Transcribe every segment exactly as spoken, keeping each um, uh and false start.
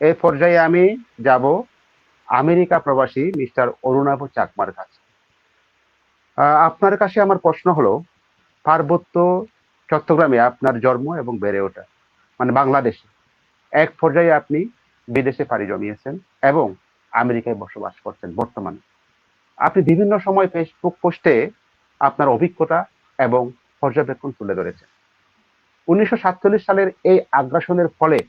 এই পর্যায়ে আমি যাব আমেরিকা প্রবাসী মিস্টার অরুণাভ চাকমার কাছে। আহ, আপনার কাছে আমার প্রশ্ন হলো, পার্বত্য চট্টগ্রামে আপনার জন্ম এবং বেড়ে ওঠা, মানে বাংলাদেশে। এক পর্যায়ে আপনি বিদেশে পাড়ি জমিয়েছেন এবং আমেরিকায় বসবাস করছেন বর্তমানে। আপনি বিভিন্ন সময় Facebook পোস্টে আপনার অভিজ্ঞতা এবং পর্যবেক্ষণ তুলে ধরেছেন। উনিশশো সাতচল্লিশ সালের এই আগ্রাসনের ফলে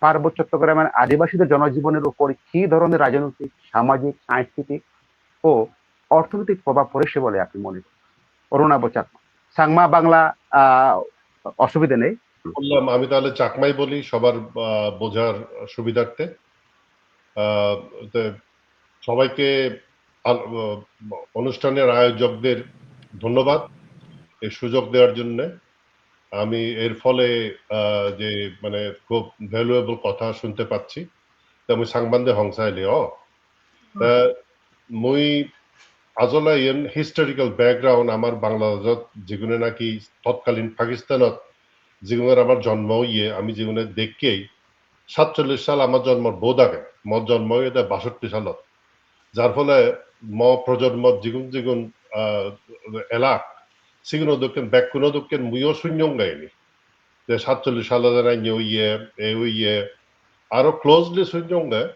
পার্বত্য চট্টগ্রামের আদিবাসীদের জনজীবনের উপর কী ধরনের রাজনৈতিক, সামাজিক, সাংস্কৃতিক ও অর্থনৈতিক প্রভাব পড়েছে বলে আপনি মনে করেন? অরুণাভ চাকমা, চাংমা বাংলা, আহ, অসুবিধা নেই। বললাম, আমি তাহলে চাকমাই বলি সবার, আহ, বোঝার সুবিধার্থে। আহ, তো সবাইকে আল-, আহ, অনুষ্ঠানের আয়োজকদের ধন্যবাদ এই সুযোগ দেওয়ার জন্য। আমি এর ফলে, আহ, যে মানে খুব ভ্যালুয়েবল কথা শুনতে পাচ্ছি। তো আমি সাংবাদিক হংসাইলে, ও, তা মুই আজলা ইয়েন হিস্টোরিক্যাল ব্যাকগ্রাউন্ড আমার বাংলাদেশত যেগুলো নাকি তৎকালীন পাকিস্তানত যেগুলো আমার জন্ম হইয়ে আমি যেগুলো দেখকেই সাতচল্লিশ সাল আমার জন্মর বোধ আগে, মোর জন্ম হইয়ে দেয় বাষট্টি সালত, যার ফলে ম প্রজন্ম যেগুন যেগুন, আহ, এলাক, সেগুলো দক্ষিণ ব্যাকুণ দক্ষিণ মুইও শূন্য গাইনি যে সাতচল্লিশ সালে যারা ইয়ে হইয়ে, এ হইয়ে, আরো ক্লোজলি শূন্য গে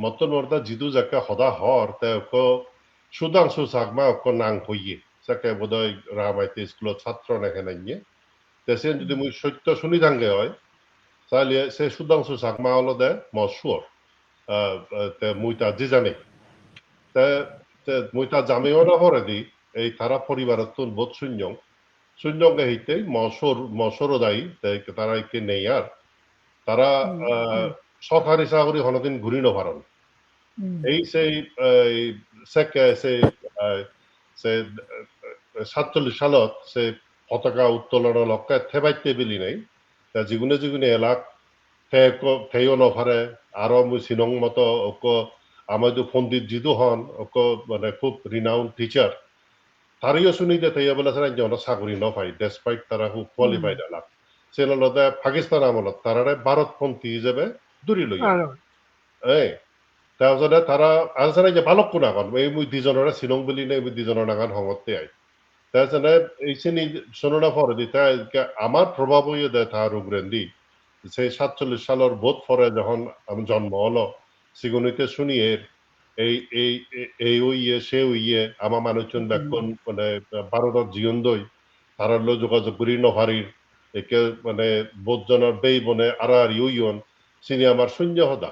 মতন ওরদা জিদু যাকে হদা হর, তে ওকে সুধাংশু চাকমা ওকে নাং হইয়ে, যাকে বোধহয় রামাইতে স্কুলের ছাত্র না কেন ইয়ে। তে সে যদি মুই সত্য শুনি থাঙ্গে হয়, তাহলে সে সুধাংশু চাকমা হলো দে মশুর। আহ, আহ, তে মুই তা জি জানি। তে, তে মুই তা জামিও না পরে দি, এই তারা পরিবারত তুন বোধ শূন্য। শূন্য গে হইতেই মশুর, মশুর দায়ী, তে তারা একে নেই আর। তারা, হুম, আহ, হুম। সরকারি চাকরি কোনোদিন ঘুরি না পারন। হুম। এই সেই, এই সেকে, সেই, আহ, সেই, আহ, সাতচল্লিশ সালত সেই পতাকা উত্তোলন লক্ষ্যে থেবাইতে বিলি নেই। তা যেগুনে যেগুনে এলাক, তে ক-, তেও না পারে, আরো মুই সিনং মতো, ওকে আমাদের পণ্ডিত জিদু হন, ওকে মানে খুব রিনাউন্ড টিচার। তারিও শুনি যে তেও বলে স্যার, একজন চাকরি না পাই, ডেসপাইট তারা খুব কোয়ালিফাইড হুম। এলাক। সে হলো দে পাকিস্তান আমলত, তারারে ভারতপন্থী হিসেবে দূরি লইয়া। আরো। এই, তারপরে তারা, আর স্যার, এই যে বালক কোন এখন, এই মুই দুজনরে সিনং বলি না, এই দুজনের নাগান হঙতে আই। তাই জন্য এই শ্রেণী শোনানোর পরে দিতে আমার প্রভাব হইয়ে দেয় তার উপরেন্দি। সেই সাতচল্লিশ সালের বোধ পরে যখন আমি জন্ম হলো, সিগুনিতে শুনি এর এই, এই, এ-, এই হইয়ে, সে হইয়ে, আমার মানুষজন হুম। বেক্ষণ মানে ভারতত জীবন দই, তারার লো যোগাযোগ করি নফারির, একে মানে বোধ জনের বেই বনে আড়াআড়ি হইয়ন, চিনি আমার শূন্য হদা।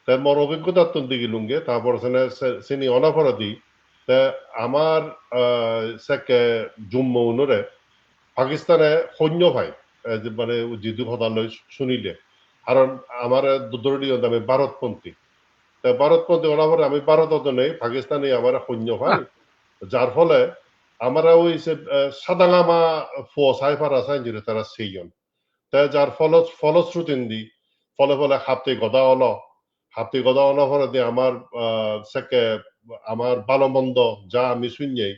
তাই মোর অভিজ্ঞতার তুন দিগি লুঙ্গে, তারপর সেনে সে-, চিনি অনাফরদি, তে আমার, আহ, সেকে জুম্ম উনরে পাকিস্তানে সৈন্য পাই, এ, যে মানে ও জিদু কথা লই শুনিলে। কারণ আমার দু-, ধরে নিয়ম আমি ভারতপন্থী। তে ভারতপন্থী ওরা পরে আমি ভারতত নেই, পাকিস্তানে আমার সৈন্য পাই। যার ফলে আমরা ওই সে, আহ, সাদাঙ্গামা ফো সাইফার আসাইন যেটা তারা সেইজন। তে যার ফল-, ফলশ্রুতিন্দি, ফলে ফলে হাতে গদা হলো, হাতে গদা হলো পরে দিয়ে আমার, আহ, সেকে আমার ভালো মন্দ যা আমি শুনিয়াই,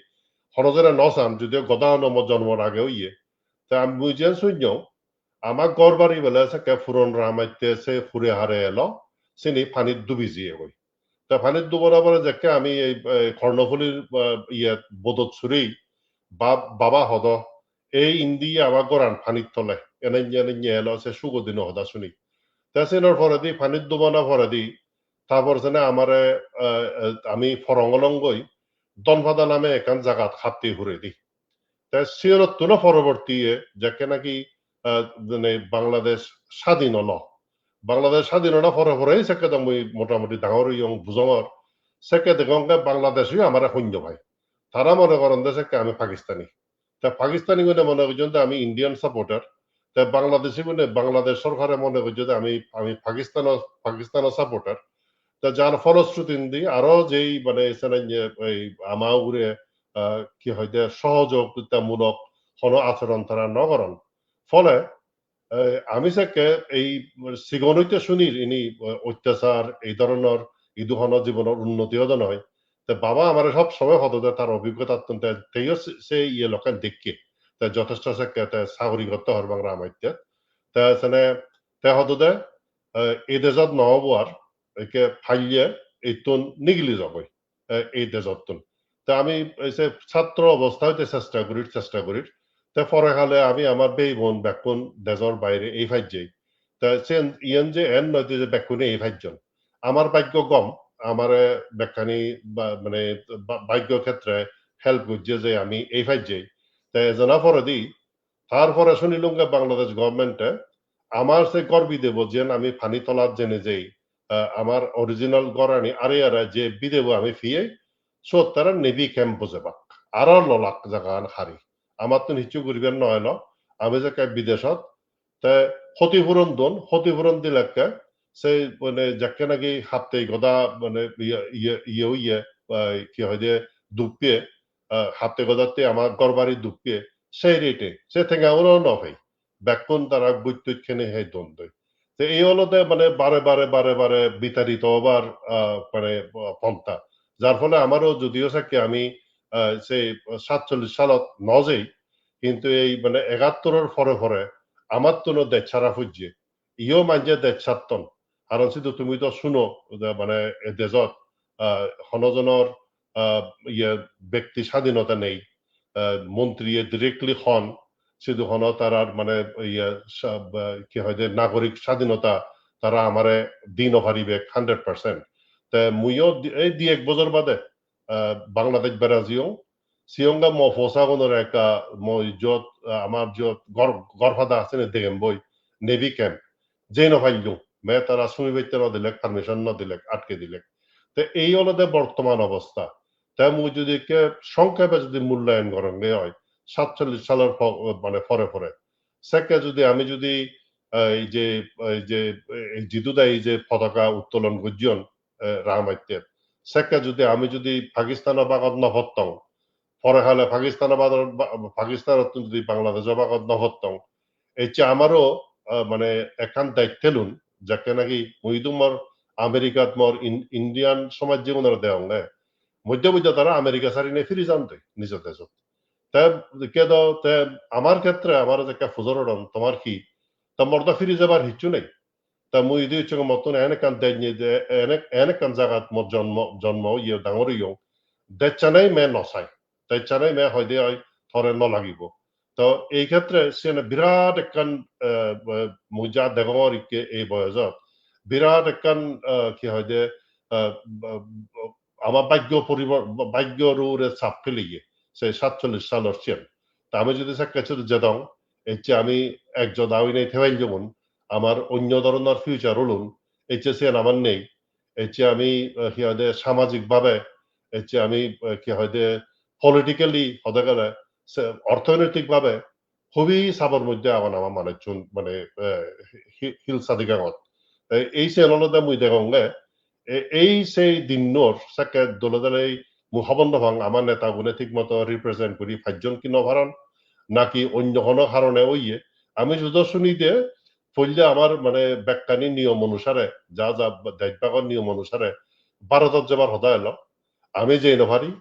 হরজরে নসাম, যদিও গদা হলো আমার জন্মর আগে হইয়ে। তে আমি বুঝিয়ান শুনিয়াও, আমার ঘর বাড়ি বেলা সেকে ফুরন রামাইতে সে ফুরে হারে এলো, সিনি পানির ডুবি যিয়ে গই। তে পানিত ডুবনা পরে যেকে আমি এই, এই কর্ণফুলির, আহ, ইয়ে বোধত ছুরি বা-, বাবা হদ, এই ইন্দি আমার গোরান পানির তলে, এনে, এনে নিয়ে এলো, সে সুগো দিন হদা শুনি। তে সেনর পরে দি পানিত ডুবনা পরে দি, তারপর সেনে আমারে, আহ, আহ, আমি ফরঙ্গলঙ্গই দনফাদা নামে এখান জাগাত খাপতে ঘুরে দি। তে সিওরত্তুনো পরবর্তী যেকে নাকি, আহ, মানে বাংলাদেশ স্বাধীন হলো। বাংলাদেশ স্বাধীন হওয়ার পরে পরেই সেকে তো মুই মোটামুটি ডাঙর ইয়ং বুঝঙর। সেকে দেখঙ যে বাংলাদেশই আমারে সৈন্য পায়। তারা মনে করেন যে সেকে আমি পাকিস্তানি। তা পাকিস্তানি গুনে মনে করছেন যে আমি ইন্ডিয়ান সাপোর্টার। তা বাংলাদেশি গুনে বাংলাদেশ সরকারে মনে করছে যে আমি, আমি পাকিস্তান, পাকিস্তানের সাপোর্টার। তা যার ফলশ্রুতি আরো যেই মানে এখানে যে এই আমার উপরে, আহ, কি হয় যে সহযোগিতামূলক কোনো আচরণ তারা না করেন। ফলে, আহ, আমি সেকে এই সিগন হইতে শুনির ইনি, আহ, অত্যাচার, এই ধরনের ইদুহন জীবনের উন্নতি হতে নয়। তো বাবা আমার সব সময় হতো যে তার অভিজ্ঞতা অত্যন্ত, তেইও সে, সে ইয়ে লোকের দেখে। তাই যথেষ্ট সেকে তাই চাকরি করতে পারবাং রামাইতে। তাই এখানে তাই হতো যে eh, ei dejot no obo ar, ekke palle ittun nigili jaboi, eh, ei dejottun. Te ami ei je satro obostha hoite chesta gorir, chesta gorir. Te pore hale ami amar bei bon bekkun dejor baire ei pajjei. Te sen iyen je en noi je bekkune ei pajjon. Amar bhaggo gom, amare bekkani ba-, mane ba-, bhaggo khetre help gojje je ami ei pajjei. Te ejana poredi, tar pore sunilunge Bangladesh government-e amar se ghor bidebo jiyen ami pani tolat jeinei jei, eh, amar original ghorani are are je bidebo ami piyei, sot tara Navy camp bojebak. Aro lolak jagagan hari. Amattun hissu guribar no elo. Ami jekke bidesot, te hotipuron don, hotipuron dilekke, se mane jekke naki hattei goda mane iye, iye, iye oye, ba, hi hoide, duk piye, ah, hattei godatte ama ghor bari duk piye, se rate-e, se tenga uno no pei. Bekkun tara guj tuj hene hei don doi. Te ei olode mane bare bare, bare bare bitarito obar, ah, mane, ah, pontha. Jar phole amaro jodio sekke ami, ah, se satchollish salot no jei, hintu ei mane egattoror pore pore amattuno dej sara pujje. Iyo manje dej satton. Karon sidu tumi to suno, je mane e dejot, ah, hono jonor, ah, iye, bekti sadinota nei. Ah, montriye directly hon, sidu hono tarar mane iye, sa-, ba, hi hoide, nagorik sadinota tara amare di no paribe hundred percent. Te muiyo di-, ei di ek bojor bade, ah, Bangladesh bera jiyong, siyonge mo posagunore ekka mo ijjot, ah, amar jiyot ghor, ghor pada ase ne degem boi, Navy camp. Jei no paillung, me tara sumi bette no dilek, permission no dilek, atke dilek. Te ei olode bortoman obostha. Te mui jodi ekke songkhebe jodi mulyayon goronge oi, satchollish salor po-, mane pore pore. Sekke jodi ami jodi, eh, ei je, ei je, ei jidu dai ei je potaka uttolon gojjon, eh, Rangamaittet. Sekke jodi ami jodi Pakistano bagot no pottong, pore hale Pakistano bagot, ba-, Pakistanottun jodi Bangladesh bagot no pottong, ecche amaro, eh, mane ekkan dej thelun, jekke naki mui idu mor Americat mor In-, Indian somajjegunore degonge, moddhe moddhe tara America sarinei firi jandoi nijo dejot. Te kedo, te amar khetre amar jekke pujor odon, tomar hi? Te mor do firi jebar hissu nei. Ta mui idu icchonge mottun en ekkan dej nei de, en ek-, en ekkan jagat mor jonmo, jonmo oye, dangor oyong. Dejchanei me no sai. Dejchanei me hoide oi tore no lagibo. To ei khetre siyen birat ekkan, eh, eh, mui ja degongor ikke ei boyojot. Birat ekkan, eh, hi hoide, eh, b-, b-, ama bhaggo poribor-, bhaggo ugure chap peliye, se satchollish salor siyen. Ta ami jodi sekke sot jedong, ecche ami ekjoda oinei thei paillugun, amar onyo dhoronor future olun, ecche siyen amar nei. Ecche ami, eh, hi hoide, samajik bhabe, ecche ami, eh, hi hoide, politically hode gele, se orthonoitik bhabe hubi sabor moddhe agon ama manuchun, mane, eh, hi-, hil sadigangot. Ei, ei siyen olode mui degonge, e-, ei sei dinnor sekke dole dole ei mui hobor no pang, ama netagune thik moto represent guri pajjon ki no paron, naki onyo hono harone oye. Ami judo suni de, poille amar mane bekkani niyom onusare, ja ja dej bhagor niyom onusare Bharotot jebar hoda elo. Ami jei no pari,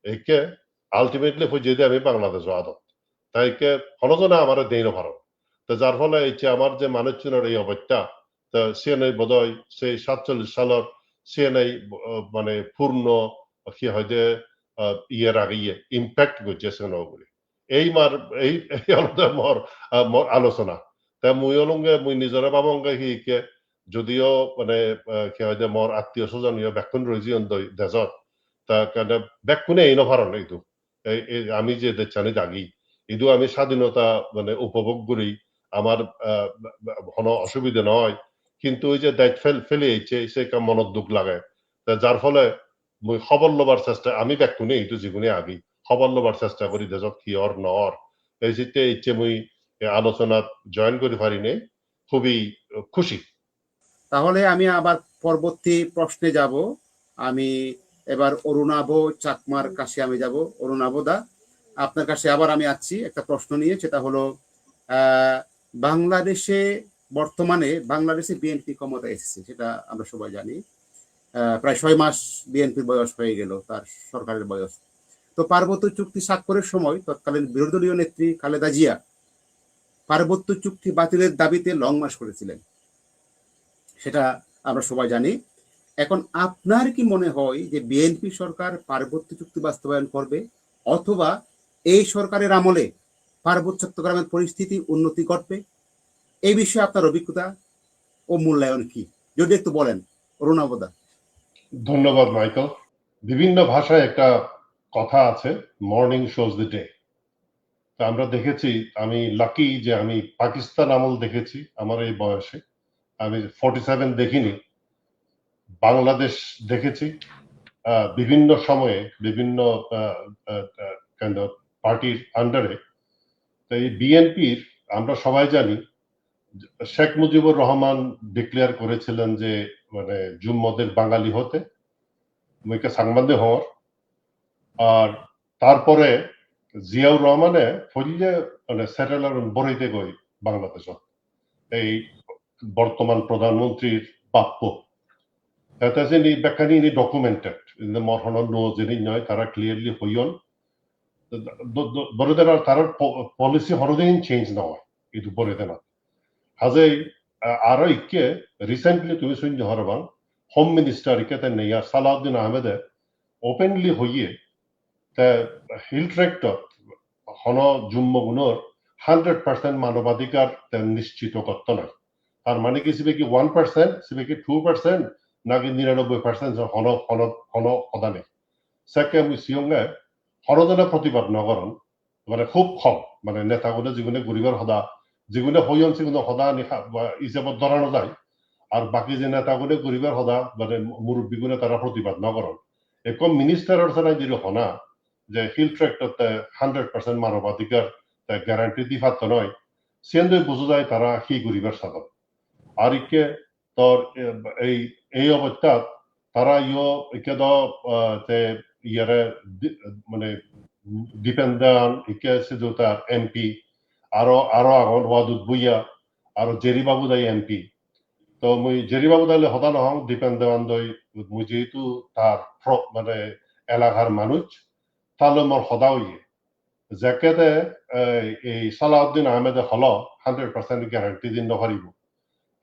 ekke ultimately pojjede ami Bangladesh-o adot. Ta ekke hono jone amare dei no paron. Ta jar phole ecche amar je manuchunor ei obosta, ta siyenei bodoi sei satchollish salor siyenei, eh, mane purno hi hoide, eh, iyer ageye, impact gojje siyen ugure. Ei mar, ei, ei olode mor, ah, mor alochona. Te mui olunge, mui nijore babonge hi ikke, jodio mane, eh, hi hoide mor attiyo sojon yo bekkun roi jeyon doi dejot. Ta kene bekkune ei no paron idu. Ei, ei ami je dejchanit agi, idu ami sadinota mane upobhog guri, amar, eh, hono osubide noi. Kintu oi je dej fel-, fele ecche, se ekka monot duk lage. Ta jar phole mui hobor lobar chesta, ami bekkune idu jigune agi, hobor lobar chesta guri dejot hi or no or. Ei sitte ecche mui ei alochonat join guri parinei hubi khushi. তাহলে আমি আবার পরবর্তী প্রশ্নে যাব। আমি এবার অরুণাভ চাকমার কাছে আমি যাব। অরুণাভ দা, আপনার কাছে আবার আমি আসছি একটা প্রশ্ন নিয়ে, সেটা হলো, আহ, বাংলাদেশে, বর্তমানে বাংলাদেশে বিএনপি ক্ষমতায় এসেছে, সেটা আমরা সবাই জানি। আহ, প্রায় ছয় মাস বিএনপির বয়স হয়ে গেল, তার সরকারের বয়স। তো পার্বত্য চুক্তি স্বাক্ষরের সময় তৎকালীন বিরোধী দলীয় নেত্রী খালেদা জিয়া পার্বত্য চুক্তি বাতিলের দাবিতে লং মার্চ করেছিলেন। সেটা আমরা সবাই জানি। এখন আপনার কি মনে হয় যে বিএনপি সরকার পার্বত্য চুক্তি বাস্তবায়ন করবে, অথবা এই সরকারের আমলে পার্বত্য চট্টগ্রামের পরিস্থিতি উন্নতি ঘটবে? এই বিষয়ে আপনার অভিজ্ঞতা ও মূল্যায়ন কি, যদি একটু বলেন, অরুণাবদা। ধন্যবাদ, মাইকেল। বিভিন্ন ভাষায় একটা কথা আছে, "Morning shows the day।" তা আমরা দেখেছি, আমি লাকি যে আমি পাকিস্তান আমল দেখেছি আমার এই বয়সে। আমি ফর্টি সেভেন দেখিনি, বাংলাদেশ দেখেছি, আহ, বিভিন্ন সময়ে বিভিন্ন কাইন্ড অফ পার্টির আন্ডারে। তো এই বিএনপির আমরা সবাই জানি, শেখ মুজিবুর রহমান ডিক্লেয়ার করেছিলেন যে মানে জুম্মদের বাঙালি হতে, মুইকে সাংবাদিক হওয়ার। আর তারপরে জিয়াউর রহমানে ফইলে মানে সেটেলার বড়াইতে গই বাংলাদেশত, এই বর্তমান প্রধানমন্ত্রীর বাপ্প। তাতে যিনি বেকানি ইনি ডকুমেন্টেড, ইনি মরহন নো যিনি নয়, তারা ক্লিয়ারলি হইয়ন। বড়দের আর তারার পলিসি হরদিন চেঞ্জ না হয়, এই দুপুরে দেনা। হাজে আরো ইকে রিসেন্টলি তুমি শুনতে হরবাং, হোম মিনিস্টার ইকে তাই নেই আর সালাউদ্দিন আহমেদে ওপেনলি হইয়ে তা হিল ট্র্যাক্টর হন জুম্মগুনোর হান্ড্রেড পার্সেন্ট মানবাধিকার তা নিশ্চিত করতে নয়। তার মানে কি সিবে কি ওয়ান পার্সেন্ট, সিবে কি টু পার্সেন্ট, নাকি নিরানব্বই পার্সেন্ট হন হন হন কথা নেই। সেকে আমি সিয়ঙ্গে হরদনে প্রতিবাদ নগরণ, মানে খুব কম, মানে নেতাগুলো যেগুলো গরিবের হদা, যেগুলো হইয়ন সেগুলো হদা আনি খা-, বা হিসাবত ধরানো যায়। আর বাকি যে নেতাগুলো গরিবের হদা, মানে মুরব্বীগুলো তারা প্রতিবাদ নগরণ। এখন মিনিস্টারের সারা যদি হনা যে হিল ট্র্যাক্টরতে হান্ড্রেড পার্সেন্ট মানবাধিকার গ্যারান্টি দি পারতো নয়, সেন্দে বুঝা যায় তারা কি গরিবের সাথে। আর ইকে তোর এ-, এই, এই অবস্থাত তারা ইয়ো ইকে দ, আহ, তে ইয়ারে দি-, মানে দীপেন দেওয়ান, ইকে সিধু তার এমপি, আরো, আরো আগন ওয়াদুদ ভুইয়া, আরো জেরি বাবু দাই এমপি। তো মুই জেরি বাবু দাইলে হদা নহং, দীপেন দেওয়ান দই মুই যেহেতু তার প্র-, মানে এলাকার মানুষ, তাহলে মোর হদা হইয়ে। যেকেতে এই, এই সালাউদ্দিন আহমেদে হলো হান্ড্রেড পার্সেন্ট গ্যারান্টি দিন নকরিব।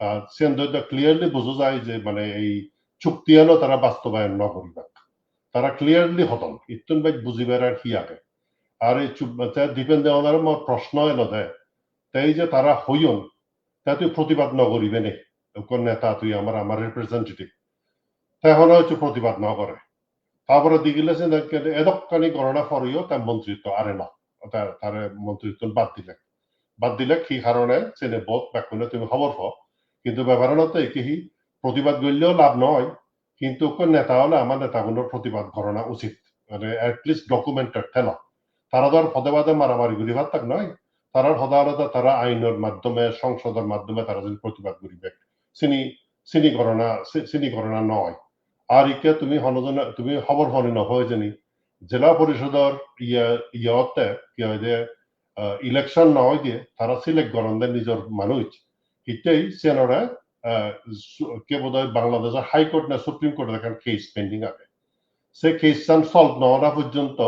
আহ, সেন দই ক্লিয়ারলি বুঝা যায় যে মানে এই চুক্তি এলো তারা বাস্তবায়ন না করিবা। তারা ক্লিয়ারলি হতন, ইতুন বাইক বুঝিবার আর কি আগে। আর এই চুপ-, তে দীপেন দেওয়ানর মোর প্রশ্ন এলো দে, তাই যে তারা হইয়ন, তা তুই প্রতিবাদ না করিবে নে, কোন নেতা তুই আমার, আমার রিপ্রেজেন্টেটিভ, তা এখন হয়তো প্রতিবাদ না করে। তারপরে দেখিলে যে এদকানি গণনা করিও তার মন্ত্রিত্ব আরে না, তার, তার মন্ত্রিত্ব বাদ দিলে, বাদ দিলে কি কারণে সেনে বোধ ব্যাকুলে তুমি খবর পাও, কিন্তু ব্যাপার হলো তো কি প্রতিবাদ করলেও লাভ নয়, কিন্তু কোন নেতা হলে আমার নেতাগুলোর প্রতিবাদ করানো উচিত, মানে অ্যাটলিস্ট ডকুমেন্টেড থেনা। তারা ধর পদে পদে মারামারি করি ভাত থাক নয়, তারার হদা আলাদা তারা আইনের মাধ্যমে, সংসদের মাধ্যমে তারা যদি প্রতিবাদ করিবে, চিনি, চিনি করানো, চি-, চিনি করানো নয়। আর ইকে তুমি হনজনে, তুমি খবর হনি নয় জানি, জেলা পরিষদর ইয়ে, ইয়ে হতে, কি হয় যে, আহ, ইলেকশন না হয় দিয়ে, তারা সিলেক্ট করেন দেয় নিজের মানুষ। হিতেই সেনারা, আহ, সু-, কে বোধ হয় বাংলাদেশের হাইকোর্ট না সুপ্রিম কোর্টে এখন কেস পেন্ডিং আছে। সে কেস সান সলভ না হওয়া পর্যন্ত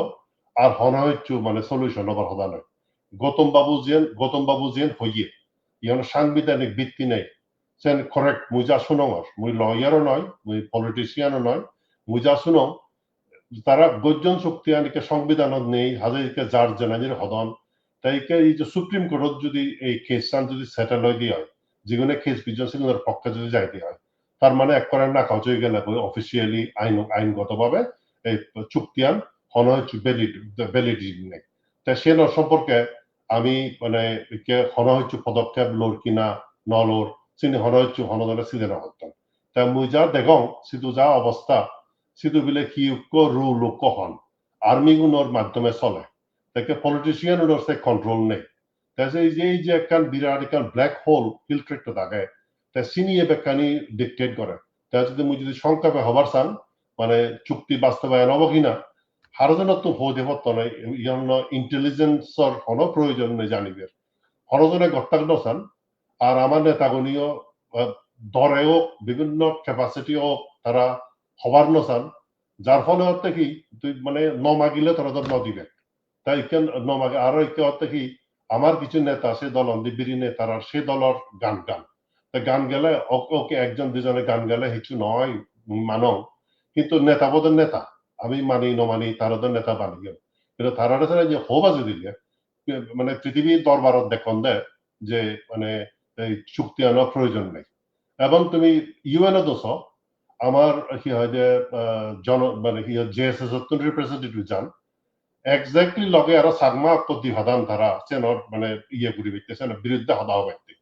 আর হন হইছু মানে সলিউশন হবার কথা নয়। গৌতম বাবু জিয়ান, গৌতম বাবু জিয়ান হইয়ে, ইয়ান সাংবিধানিক ভিত্তি নেই। সেন কারেক্ট, মুই যা শুনং আর, মুই লয়ারও নয়, মুই পলিটিশিয়ানও নয়, মুই যা শুনং, তারা গর্জন শক্তি আনিকে সংবিধানত নেই, হাজারিকে যার জেনাজির হদন, তাইকে এই যে সুপ্রিম কোর্টত যদি এই কেস সান যদি সেটেল হয়ে দিয়ে হয়, যেগুলো কেস বিজন সিংহর পক্ষে যদি যাই দিয়ে হয়, তার মানে এক করে না কাজ হয়ে গেলে অফিসিয়ালি আইন, আইনগতভাবে এই চুক্তি আন হন হচ্ছে ভ্যালিড, ভ্যালিডিটি নেই। তাই সে ন সম্পর্কে আমি মানে কে হন হচ্ছে পদক্ষেপ লোর কিনা ন লোর, চিনি হন হচ্ছে হন ধরে সিধে না করতাম। তাই মুই যা দেখং, সিধু যা অবস্থা, সিধু বিলে কি উক্ক রুল উক্ক হন, আর্মি গুনোর মাধ্যমে চলে। তাকে পলিটিশিয়ান উনোর সে কন্ট্রোল নেই। তাই এই যে, এই যে একখান বিরাট একখান ব্ল্যাক হোল ফিল্টারেট থাকে, তাই চিনিয়ে বেকানি ডিকটেট করে। তাই যদি মুই যদি সংক্ষেপে হবার চান, মানে চুক্তি বাস্তবায়ন হবো কিনা, হারজনত্ব হতে পারতো না, ইয়ান ইন্টেলিজেন্সর কোনো প্রয়োজন নেই জানিবের। হরজনে গত্তাক নসান, আর আমার নেতাগণীয়, আহ, দরে হোক, বিভিন্ন ক্যাপাসিটি হোক, তারা হবার নসান, যার ফলে হচ্ছে কি, তুই মানে ন মাগিলে তোরা তো ন দিবে। তাই ইকে ন মাগে, আরো ইকে হচ্ছে কি, আমার কিছু নেতা আছে দল, অন্দি বিড়ি নেতারা সে দলর গান গান। Te gan gele, ok-, ok, ekjon dijone gan gele hissu noi, manong. Kintu neta bode neta. Ami mani no mani, tara do neta baneyon. Kintu tarare sara je hobaji dile, mane prithibi dorbarot dekkon de je mane ei chukti ano proyojon nei. Ebong tumi U N o do so, amar hi hoide, ah, jono-, mane hi hoide, J S S ottun representative jan, exactly loge aro Chakma okko di hadan tara, senor mane iye guribatte, senor biruddhe hoda hobatte.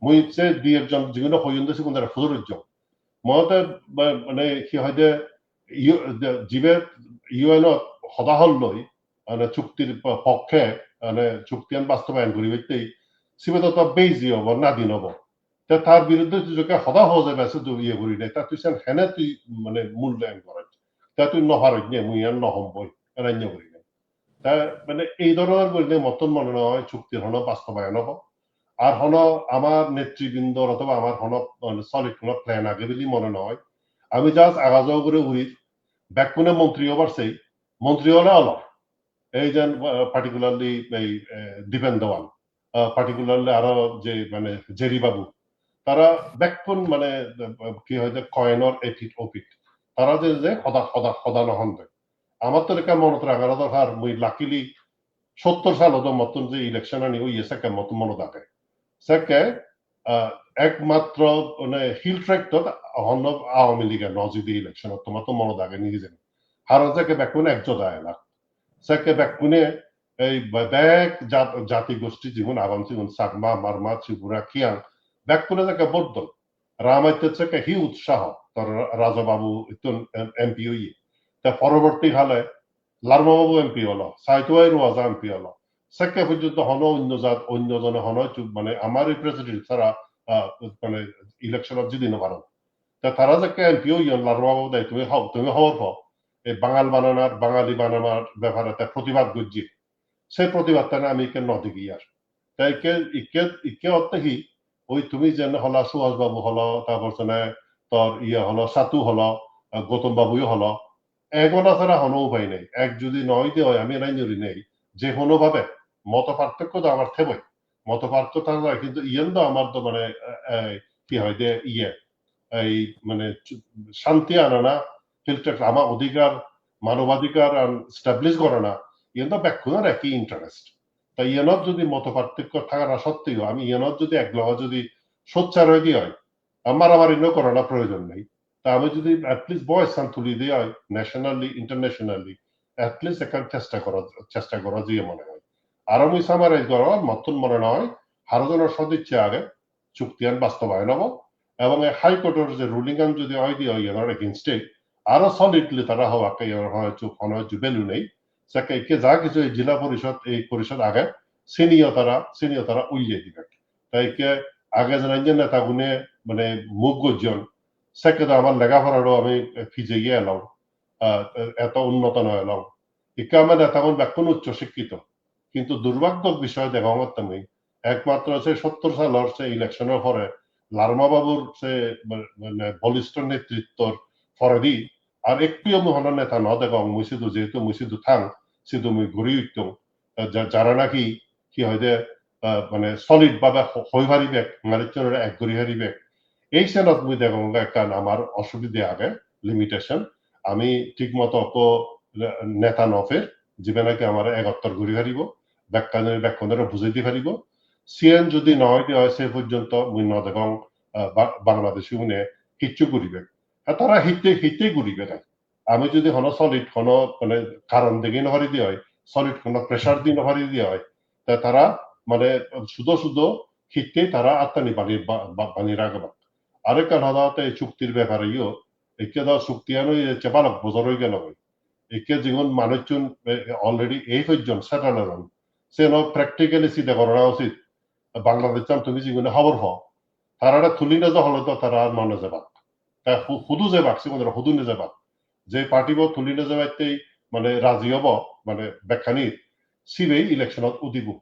Mui se di ekjon jiguno hoyonde sigun tara pujor ujjong. Mote ba-, mane hi hoide, U-, de-, jibe U N o hoda holloi, mane chuktir po-, pokke, mane chuktian bastobayon guribatte, sibe to to beji obo, nadin obo. Te tar biruddhe tui jokke hoda hoje bese tui iye guri de, ta tui sen hene tui mane mulyangon goroj. Ta tui no paroj ne, mui iyan no hom boi, enanyo guri de. Ta mane ei dhoronor guri de mottun mone noi chuktir hono bastobayon obo. Ar hono amar netribindor othoba amar hono, mane, solid hono plan age bili mone noi. Ami just agajo ugure uri, bekkune montri obar sei, montri ole olo. Ei jen, uh, particularly ei, eh, Dipen Dewan, uh, particularly aro je mane Jerry Babu, tara bekkun mane, uh, ki hoide coin or epit opit. Tara je, je hoda, hoda, hoda no honde. Amar to ekka monot ragana dorkar, mui luckily sottor salot do mottun je election ani oye sekke mottun monot age. Sekke, ah, ekmatro mane Hill Tract ot honno Awami League no jidi election ot, tomar to monot age ni hijeni. Haron sekke bekkun ek joda elak. Sekke bekkune ei be-, bek jat-, jati gosti jigun agon sigun Chakma, Marma, Tripura, Khiang, bekkune sekke vote don. Ramaittet sekke hi utsaho, tor Raja Babu ittun M-, M P oye. Te poroborti hale Larma Babu M P olo, Saituai Ruaja M P olo. Sekke pojjonto hono onyo jat, onyo jone hono hissu, mane, amar representative sara, ah, mane, election ot jidi no paron. Te tara jekke M P oyon, Larma Babu dai, tumi ho-, tumi hobor po. Ei Bangal bananar, Bangali bananar bepare te protibad gojje. Se protibadtani ami ikke no degi ar. Te ikke, ikke, ikke otte hi, oi tumi jen hola, Suhas Babu holo, tarpor sene tor iye holo, Satu holo, ah, Gautam Babuyo holo, egona sara hono upai nei. Ek judi noi de oi, ami enai nyuri nei. Je hono bhabe moto partokko do amar theboi. Moto partokko thakle kintu iyen do amar do mane, eh, eh, hi hoide iye, ei mane chu-, shanti anana, Hill Tract ama odhikar, manobadhikar an establish gorana, iyen do bekkunor ekki interest. Ta iyenot judi moto partokko thakana sotteo ami iyenot judi ek loge judi sochchar oi di oi, ar maramari no gorana proyojon nei. Ta ami judi at least voice an tuli di oi nationally, internationally, at least ekkan chesta gora, chesta gora jiye mone hoi. Aro mui summarize gorong, mottun mone noi, haro jonor sodicche age, chuktian bastobayon obo. Ebong ei High Court-or je ruling-an judi oi di oi iyanor against-e, aro solidly tara hobakke iyanor hono hissu, hono hissu value nei. Sekke ikke ja hissu ei jila porishod, ei porishod age, siniyo tara, siniyo tara ulle dibak. Ta ikke age jenan je netagune mane move gojjon, sekke do amar lega poraro ami pije giye elong, ah, eto unnoto no elong. Ikke amar netagun bekkun uccho sikkito. Kintu durbagdor bishoy degongotte mui, ekmatro se sottor salor se election-or pore Larma Babur se ma-, mane bolistho netrittor poredi ar ekkuyo mui hono neta no degong, mui sidu jehetu mui sidu thang, sidu mui guri uttung. Ja-, jara naki hi hoide, ah, mane solid bhabe ho-, hoi paribak, manuchunore ek guri paribak. Ei senot mui degonge ekkan amar osubide age, limitation. Ami thik moto ekko neta no per, jibe naki amare egottor guri paribo, bekkunore, bekkunore bujei di paribo. Siyen judi no oide oi, se porjonto mui no degong, ah, Ba-, Bangladeshi une hissu guribak. Ah, tara hitte, hitte guribak ai. Ami judi hono solid hono mane karon degi no pari di oi, solid hono pressure di no pari di oi, te tara mane sudo sudo hitte tara attani bani, ba-, ba-, bani ragebak. Arekkan hoda hotte ei chuktir bepare yo, ikke do chuktian oye ecche balok bojor oi gelo goi. Ikke jigun manuchun, eh, already ei pojjon settle on, seno practically side gorana usit. Bangladesh-an tumi jigune hobor po, tarare tuli neja hole do tara ar no nejebak. Ta hu-, hudu jebak, sigunore hudu nejebak? Je party bo tuli nejebatte mane raji obo, mane bekkani, sibe election-ot udibo.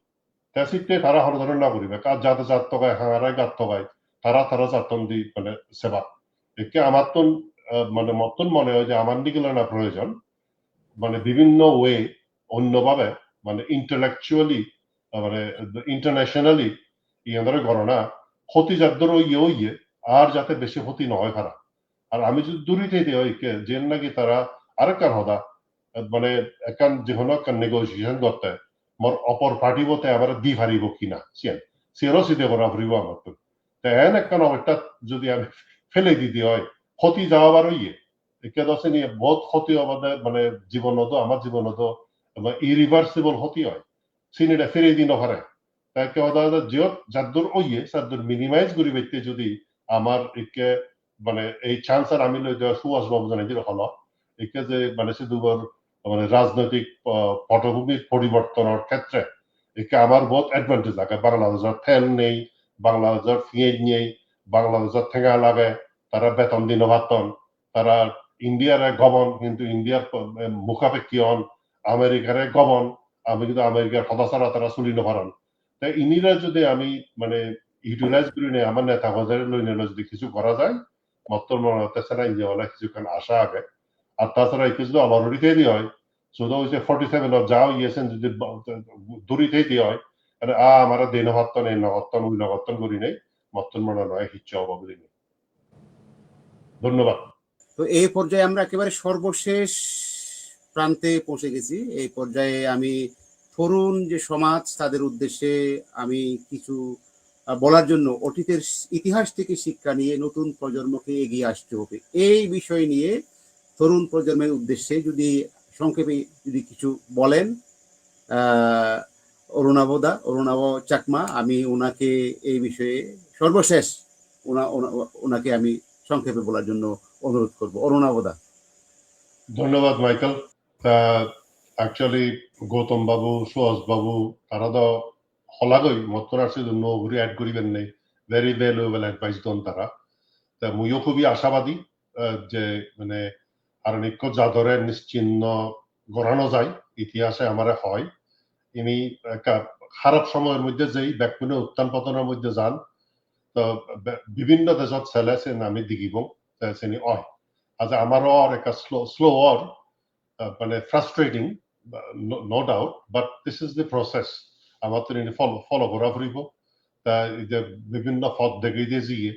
Te sitte tara hono dhoroner no guribe. Ka jat jat togai, hangare gat togai, tara tara jatton di mane sebak. Ikke amattun, eh, mane mottun mone oi je amar nigilana proyojon. Mane bibinno way, onno bhabe, mane intellectually, eh, mane internationally, iyanore gorana, Hoti jaddur oye oye, ar jate besi hoti no oi para. Ar ami jodi duri thei de oi ke, jen naki tara arekkan hoda, mane ekkan je hono ekkan negotiation gotte, mor opor party bo te amare di paribo kina, siyan. Siyano side gora puribo amattun. Te en ekkan obostha jodi ami fele di de oi, hoti jaobar oye. Ikke do sini bohut hoti obode, mane jibonot do, amar jibonot do, mane irreversible hoti oi. Sini de fere di no pare. Te ikke hoda hoda jiyot jaddur oye, saddur minimize guri bette jodi amar ikke, mane ei chance an ami loi de Suhas babu jane jira holo, ikke je mane sidu bor mane rajnoitik, ah, potobhumir poribortonor khetre ikke amar bohut advantage age. Bangladeshot tel nei, Bangladeshot piyej nei, Bangladeshot tenga lage, tara beton di no patton, tara India re gobon, hintu India r, eh, mukhabekki on, America re gobon, ami hintu America r hoda sara tara suli no paron. Te inire jodi ami mane utilize guri ne amar neta gojere loi ne loi jodi kichu gora jai, mottor mone hotte sara ije ole kichu ekkan asha age. Ar ta sara ikke jodi already teri oi, sudo oise forty seven ot ja oye sen jodi ba-, duri teri oi, are a amare de no patton, ei no patton, ui no patton guri nei, mottor mone noi kichu obo guri nei. ধন্যবাদ। তো এই পর্যায়ে আমরা একেবারে সর্বশেষ প্রান্তে পৌঁছে গেছি। এই পর্যায়ে আমি তরুণ যে সমাজ, তাদের উদ্দেশ্যে আমি কিছু, আহ, বলার জন্য, অতীতের ইতিহাস থেকে শিক্ষা নিয়ে নতুন প্রজন্মকে এগিয়ে আসতে হবে, এই বিষয় নিয়ে তরুণ প্রজন্মের উদ্দেশ্যে যদি সংক্ষেপে যদি কিছু বলেন, আহ, অরুণাভ দা, অরুণাভ চাকমা, আমি ওনাকে এই বিষয়ে সর্বশেষ ওনা-, ওনা-, ওনাকে আমি সংক্ষেপে বলার জন্য অনুরোধ করব। অরুণাভ দা। ধন্যবাদ, মাইকেল। তা actually, গৌতম বাবু, সুহাস বাবু, তারা তো হলাগই, মত করার শুধু no ঘুরি add করিবেন নেই। Very valuable advice দন তারা। তা মুইও খুবই আশাবাদী, আহ, যে মানে আর নিক্ষ জাদরে নিশ্চিহ্ন গড়ানো যায়, ইতিহাসে আমারে হয়। ইনি একটা খারাপ সময়ের মধ্যে যেই বেকুনে উত্থান পতনের মধ্যে যান, তো বে-, বিভিন্ন দেশত ছেলে সে নামে দিগিব, তে সেনি অয়। আজ আমারও আর একটা স্লো, স্লো অর, আহ, মানে frustrating, আহ, no, no doubt, but this is the process. আমার তো এনে ফলো, ফলো করা ফুরিব। তা এই যে বিভিন্ন পথ দেখে দিয়ে জিয়ে,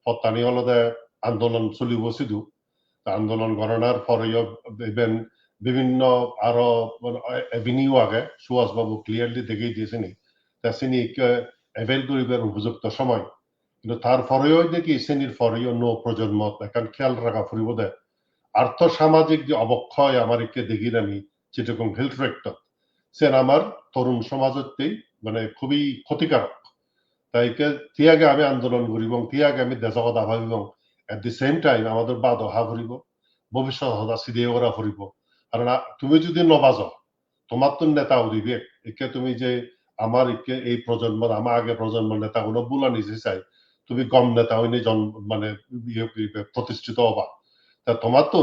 পথ টানি হলো দে আন্দোলন চলিব শুধু। তা আন্দোলন গণনার পরেও even বিভিন্ন আরো মানে avenue আগে সুহাস বাবু clearly দেখে দিয়েছেন। তা সিনি কে avail করিবার উপযুক্ত সময়। কিন্তু তার পরেও দেখি সিনির পরেও নৌ প্রজন্ম এখন খেয়াল রাখা ফুরিব দে। আর্থ সামাজিক যে অবক্ষয় আমার একে দেখি আমি চিটাগং হিল ট্রেক্টত, সেন আমার তরুণ সমাজতেই মানে খুবই ক্ষতিকারক। তাই কে তিয়াগে আমি আন্দোলন করিব, তিয়াগে আমি দেশক কথা ভাবিব, at the same time আমাদের বাদ অহা ফুরিব, ভবিষ্যৎ হতা সিধে করা ফুরিব। কারণ আ-, তুমি যদি নবাজো, তোমার তো নেতা উদিবে, একে তুমি যে আমার একে এই প্রজন্ম, আমার আগে প্রজন্ম নেতা গুলো বুলা নিজে চাই, তুমি গম নেতা হইনি জন-, মানে ইয়ে, ইয়ে, প্রতিষ্ঠিত হবা। তা তোমার তো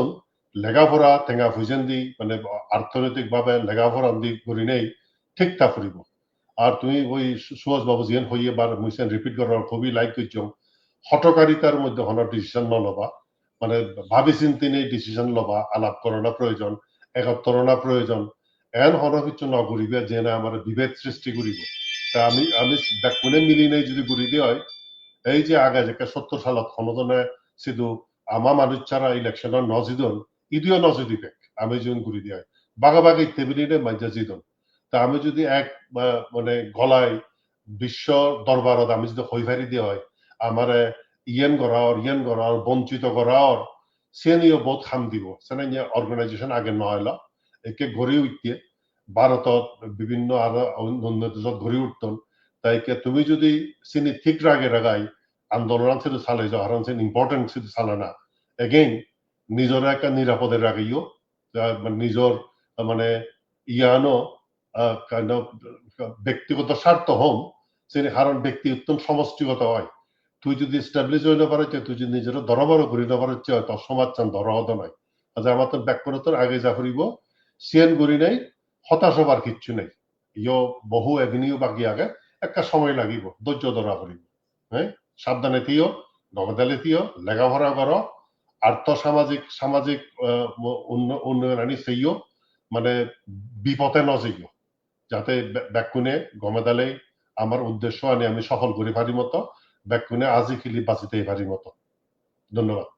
লেখাপড়া, টেঙা ফুইজেন দি, মানে অর্থনৈতিক ভাবে লেখাপড়া দি করি নেই, ঠিক তা ফুরিব। আর তুমি ওই সু-, সুভাষ বাবু জিয়ান হইয়ে বার মুইসেন রিপিট করার খুবই লাইক করছো। হঠকারিতার মধ্যে হনো ডিসিশন না লবা, মানে ভাবি চিন্তি নেই ডিসিশন লবা, আলাপ করানো প্রয়োজন, একত্র অনা প্রয়োজন। এন হনো কিছু না করিবে যে না আমার বিভেদ সৃষ্টি করিব। তা আমি, আমি বেকুনে মিলি নেই যদি করি দিয়ে হয়, এই যে আগে যে সত্তর সালত হনো জনে শুধু আমা মানুষ ছাড়া ইলেকশন ন জিতন, ইদিও ন জিতিবে। আমি যখন করি দিয়ে হয়, বাগাবাগি টেবিলে মাঝে জিতন। তা আমি যদি এক, আহ, মানে গলায় বিশ্ব দরবারত আমি যদি হই ফারি দিয়ে হয়, আমারে ইয়েন করা অর, ইয়েন করা অর, বঞ্চিত করা অর, সেনিও বহুত হাম দিব। সেনে নিয়ে অর্গানাইজেশন আগে নয়লা, একে গড়ি উঠতে, ভারতত বিভিন্ন আরো অন্য দেশত গড়ি উঠতন। তাই কে তুমি যদি সিনি ঠিক রাগে রাগাই আন্দোলন শুধু চালাই যাও, হারণ সেন ইম্পর্টেন্ট শুধু চালানা। এগেইন, নিজরে একটা নিরাপদে রাখিও, যা, মানে, নিজর, আহ, মানে, ইয়ানো, আহ, kind of, আহ, ব্যক্তিগত স্বার্থ হম, সেনি হারণ ব্যক্তি উত্তম সমষ্টিগত হয়। তুই যদি এস্টাবলিশ হই না পারছ, তুই যদি নিজের দরবারও ঘুরি না পারছ, তোর সমাজ চান ধরা হতো নয়। আজ আমার তো ব্যাক করে তোর আগে যা ফুরিব, সিয়ান ঘুরি নাই, হতাশ হবার কিচ্ছু নেই। ইয়ো বহু এভিনিউ বাকি আগে, একটা সময় লাগিব, ধৈর্য ধরা ফুরিব। হ্যাঁ, সাবধানে থিও, গবেদালে থিও, লেখাপড়া করো, আর্থ সামাজিক, সামাজিক, আহ, উন্ন-, উন্নয়ন আনি সেইও, মানে বিপথে ন যাইও। যাতে বে-, বেকুনে গমেদালে আমার উদ্দেশ্য আনি আমি সফল করে পারি মতো, bekkune aji khili baji tei pari moto. Dhonnobad.